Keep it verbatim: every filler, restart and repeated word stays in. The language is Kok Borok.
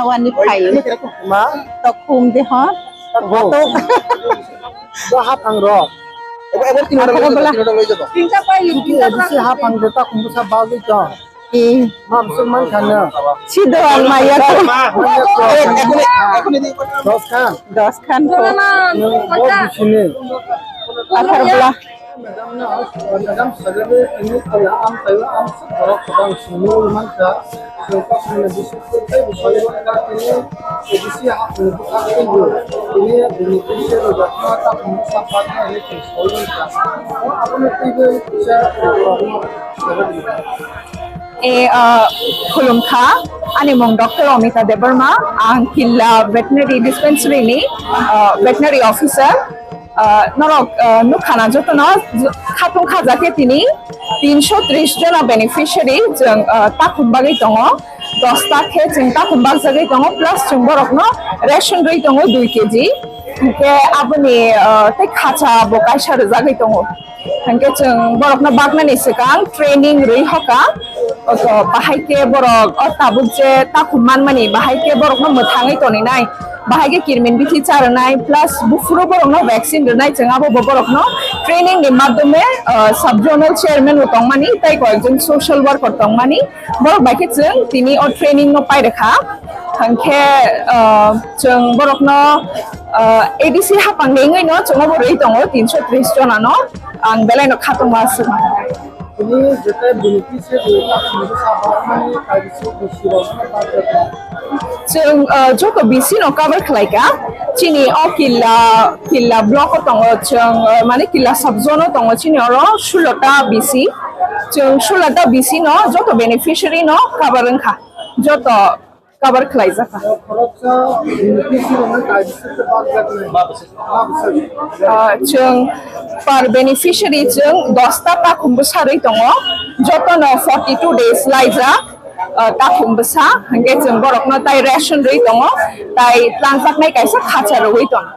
Wani phai. Ma? Tokhum de ho. Bo. Bo haphang rok. Ebo, ebo, tinta loi jabo, tinta loi jabo. Tinta pai, tinta bisi haphang de ta khumbusa bagwi tong. Eh. Ma bisi man khana. Sido ang maya ko. Eh, ekuni, ekuni di. Dos khan. Dos khan ko. Bo bisini. Athar bla. Madam, no, madam, salary ini kalau am tayo am orang sedang semua manca, sehingga punya bisnis itu bisa ini edisi hak untuk hak itu. Ini beneficiary data tak bisa pakai ini consultant. Apa nanti itu bisa E, ah, khulumkha, ani mung Doctor Amita Debbarma, ang Killa Veterinary Dispensary ni, ah, veterinary officer. Ah, norok, ah, nukha na jotono, khatung kha jate tini tinsho tris jona beneficiary chwng, ah, takhum bagwi tongo, dosta khe chwng takhum bagjagwi tongo, plus chwng borokno ration rwi tongo dui keji, hinkhe aboni, ah, tei khacha bo kaisa rwjagwi tongo. Hingke chwng borokno baknani swkang training rwi hoka. Oto bahai ke borok o tabuk je takhum manmani bahai ke borokno mwthangwi toninai, bahai ke kirmin bithi cha rwnai, plus buphuru borokno vaccine rwnai, chwng abo bo borokno training ni madhyome, ah, sub zonal chairman bo tongmani, tei koyekjon social worker tongmani. Borok bai khe chwng tini o training no pai rwkha. Hingkhe, ah, chwng borokno, ah, A D C haphang ni wngwi no chwng obo rwi tongo tinsho tris jona no. Ang belai no khatungma aswk. Tini jeta beneficiary rok ni bwsa borokni kaisa bisi rok no pai rwkha. Chwng, ah, joto bisi no cover khlai kha. Chini o Killa, Killa block o tongo chwng, ah, mane Killa sub zone o tongo chini oro sullo ta bisi. Chwng sullo ta bisi no joto beneficiary no cover wngkha, joto cover khlaijakha. Khoroksa beneficiary no kaisa se bak jak nai. Ah, chwng per beneficiary chwng dosta takhum bwsa rwi tongo, jotono forty two days laijak, ah, takhum bwsa, hingke chwng borokno tai ration rwi tongo, tai tlangjaknai kaisa khacha rwui tongo.